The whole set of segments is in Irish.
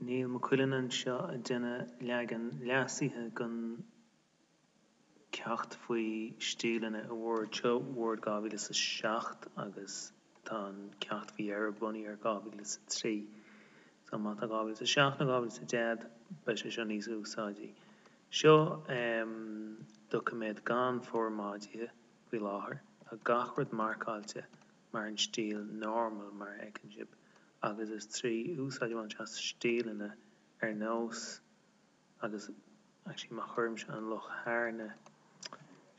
Niall Mac Cuilinn anseo ag déanamh leagan leasaithe den ceacht faoi stíleanna i Word. Seo Word 2007 agus tá an ceacht faoi dheireadh bunaithe ar 2003. So má tá 2007 nó 2010 beidh sé seo níos úsáidí. Seo doiciméad gan formáidithe faoi láthair. Tá gach rud marcáilte mar an stíl normal mar a fheiceann sibh. agus is trí úsáid a bhaint as stíleanna ar nós agus actually má chuirimse an luch thar na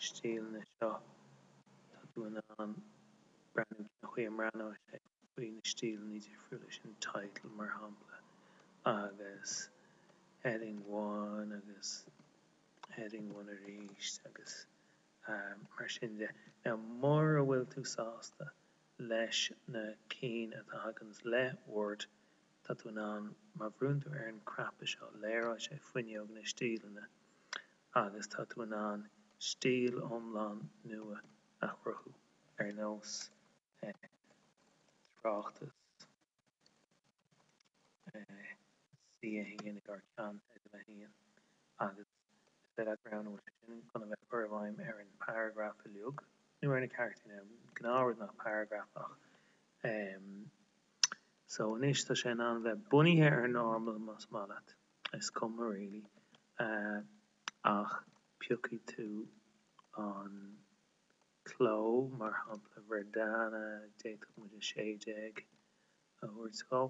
stíleanna seo tá tú in ann breathnú cén chaoi a mbreathnóidh sé faoi na stíleanna difriúla sin title mar shampla agus heading 1 agus heading 1 arís agus mar sin de. Now mura bhfuil tú sásta leis na cinn atá againn le Word, tá tú in ann, má bhrúnn tú ar an cnaipe seo, léireoidh sé fuinneog na stíleanna agus tá tú in ann stíl iomlán nua a chruthú, ar nós tráchtas C1 i gcomhair ceannteideal 1 agus is féidir leat roghnú an bhfuil sé sin chun a bheith curtha i bhfeidhm ar an paragraf uilig nó ar na carachtaí now gnáthrud ná paragraf ach so anois tá sé in ann bheith bunaithe ar normal más maith leat is cuma really ach piocfaidh tú an cló mar shampla Verdana d'fhéadfadh muid 16 a thabhairt dhó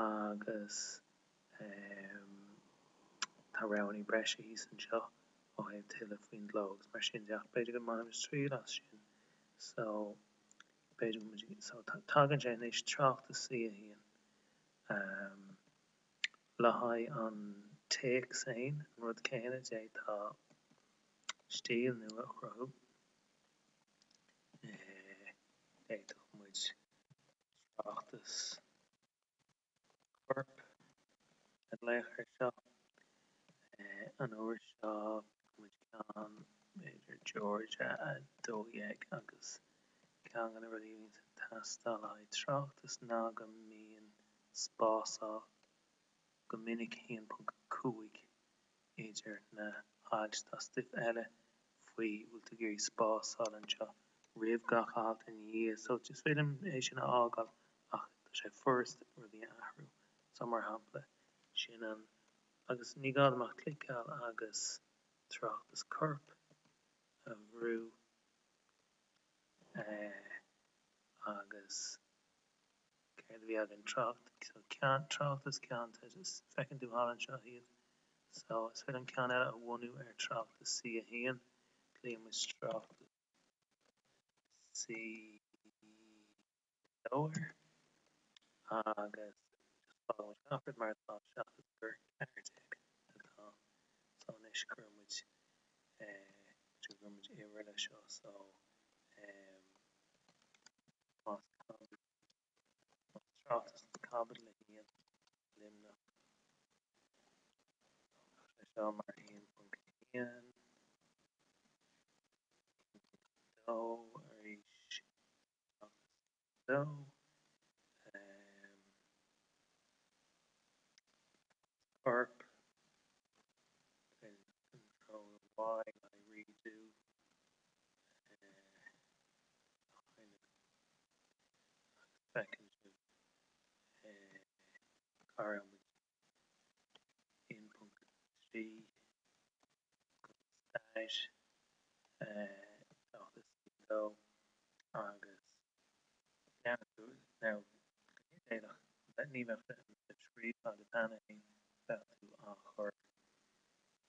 agus tá roghanna breise thíos anseo ó thaobh tuilleadh faoin gcló agus mar sin de ach b'fhéidir go mbainfimis triail as sin so b'fhéidir go muid so tagann sé anois tráchtas C1 le haghaidh an téacs féin an rud céanna d'fhéadfá stíl nua a chruthú d'fhéadfadh muid tráchtas coirp a ghlaoch air seo. An uair seo piocfaidh muid ceann, b'fhéidir Georgia 12 agus ceann de na rudaí a bhíonns ag teastáil le haghaidh tráchtas ná go mbíonn spásáil go minic 1.5 idir na hailt. Tá stuif eile faoi bhfuil tú ag iarraidh spásáil anseo roimh gach alt ina dhiaidh so is féidir liom é sin a fhágáil ach tá sé furast rudaí a athrú. So mar shampla, sin an, agus ní gá dom ach cliceáil agus tráchtas coirp a bhrú agus céard a bhí againn, trácht, so ceann, tráchtas ceannteideal, feiceann tú thall anseo iad. So is féidir liom ceann eile a bhunú ar tráchtas C1, glaofaidh muid tráchtas C2 air agus just fágann muid gach rud mar atá seachas gur 14 atá ann. So anois cuireann muid eh, cuireann muid uimhir leis seo so eh, más tráchtas caibidil 1 Luimneach Bheadh sé seo mar 1.1, 1.2 arís, 2. Coirp, Control Y le haghaidh redo. Feiceann sibh cá raibh muid 1.3 stair 2 agus now go hidéalach ní bheadh sé scríofa agat cheana féin bheadh tú á chur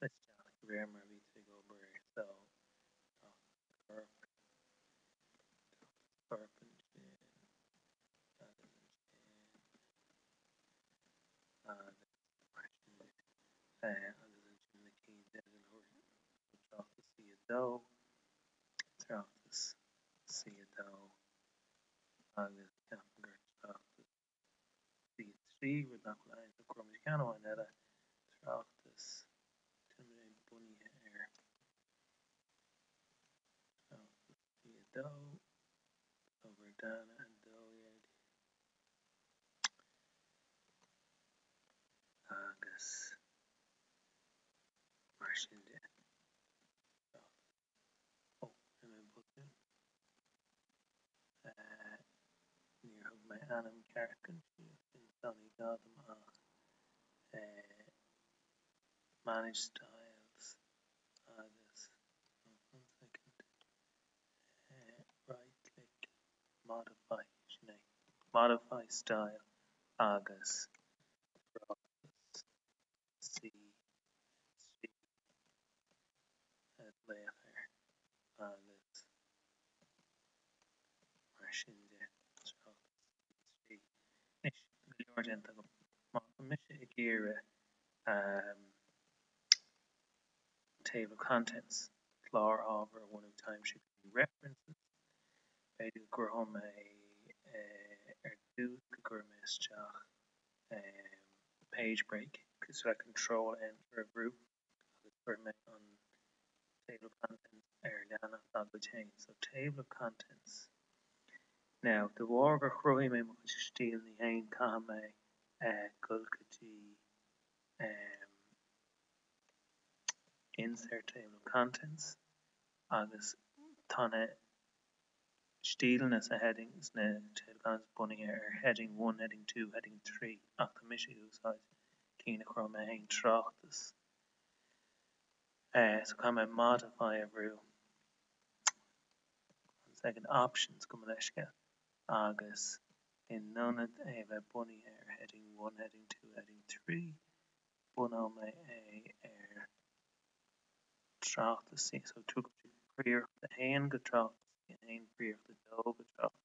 isteach de réir mar a bhí tú ag obair air so coirp coirp ansin agus ansin agus mar sin de agus ansin na cinn teidil tráchtas C2 tráchtas C2 agus ceapaim gur tráchtas C3 rud nach bhfuil ann so cuirfidh muid ceann amháin eile tráchtas déanfaidh muid é bunaithe ar tráchtas C2 so Verdana 12. Agus mar sin de. Ó, rinne mé botún. Níor thug mé ainm ceart don stíl sin, so ní gá dom ach Manage Styles agus, one second, right click, Modify, sin é, Modify Style agus Tráchtas C3 a ghlaoch air agus mar sin de. Tráchtas C3. Anois, tá go leor déanta agam. Má tá mise ag iarraidh Table of Contents, clár ábhair a bhunú, téimse go dtí References, b'fhéidir go gcuirfidh mé ar dtús go gcuirfidh mé isteach page break, cosúil le Control Enter a bhrú agus cuirfidh mé an Table of Contents ar leathanach dá gcuid féin. So Table of Contents. Now, de bharr gur chruthaigh mé mo chuid stíleanna féin, caithfidh mé dul go dtí Insert Table of Contents agus tá na stíleanna sa heading sna Table of Contents bunaithe ar Heading 1, Heading 2, Heading 3 ach tá mise ag úsáid cinn a chruthaigh mé féin, tráchtas. So caithfidh mé Modify a bhrú. One second, Options, gabh mo leithscéal, agus in ionad é a bheith bunaithe ar Heading 1, Heading 2, Heading 3, bunóidh mé é ar tráchtas C. So tugaim príoracht 1 go tráchtas C1, príoracht 2 go tráchtas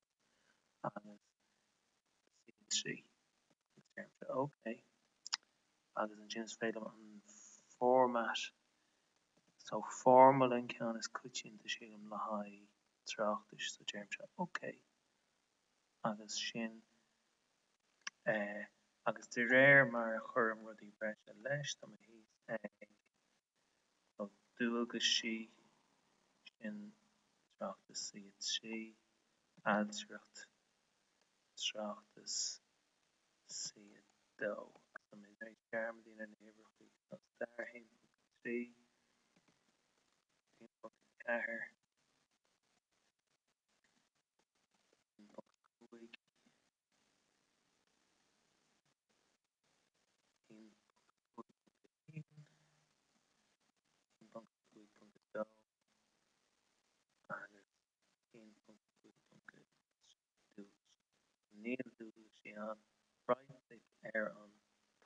agus C3. Agus deirimse OK. Agus ansin is féidir liom an format, so formal an ceann is coitianta sílim le haghaidh tráchtais, so deirimse OK. Agus sin é. Agus de réir mar a chuirim rudaí breise leis, tá mé thíos ag so dualgaisí, sin tráchtas C3, ailtireacht, tráchtas C2. Agus tá mé tar éis dearmad a dhéanamh ar na huimhreacha, so stair 1.3, 1.4, 1.5, 1.5.1, 1.5.2 agus 1.5.3 dualgais. Níl dualgaisí ann. Right click ar an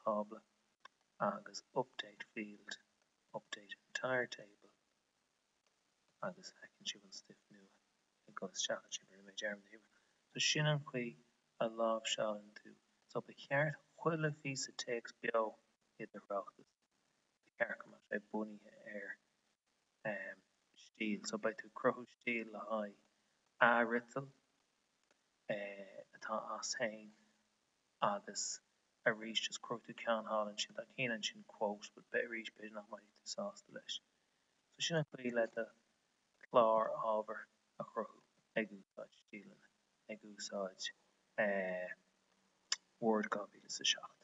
tábla agus Update Field, Update Entire Table agus feiceann sibh an stuif nua ag dul isteach ansin. Rinne mé dearmad na huimhreacha. So sin an chaoi a láimhseálann tú. So ba cheart chuile phíosa téacs beo i do thráchtas, ba cheart go mbeadh sé bunaithe ar stíl. So beidh tú ag cruthú stíl le haghaidh athfhriotal atá as féin agus arís just cruthaigh tú ceann thall ansin, tá ceann ansin quote but arís b'fhéidir nach mbeidh tú sásta leis. So sin an chaoi le do chlár ábhair a chruthú ag úsáid stíleanna, ag úsáid Word 2007.